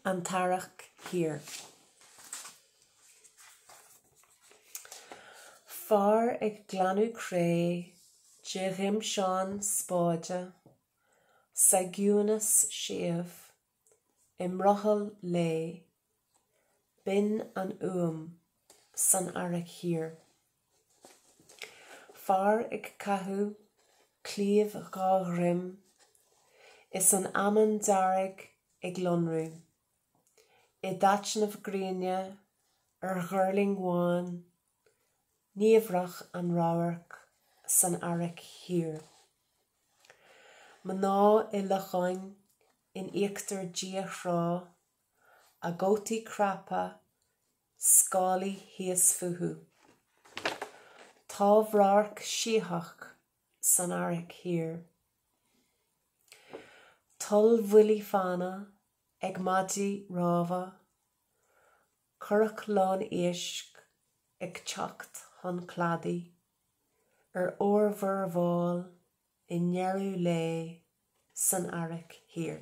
An tEarrach Thiar. Fear ag glanadh cré de ghimseán spáide sa gciúnas séimh i mbrothall lae, binn an fhuaim san Earrach Thiar. Fear ag caitheamh claímh dhá dhroim is an fheamainn dearg ag lonrú i dtaitneamh gréine ar ghuirling bhán, niamhrach an radharc san Earrach Thiar. Mná i locháin in íochtar dia thrá, a gcótaí craptha, scálaí thíos fúthu. Támhradharc síothach san Earrach Thiar. Tollbhuillí fána ag maidí rámha, curach lán éisc ag teacht chun cladaigh ar fhormhuir mhall i ndeireadh lae san Earrach Thiar.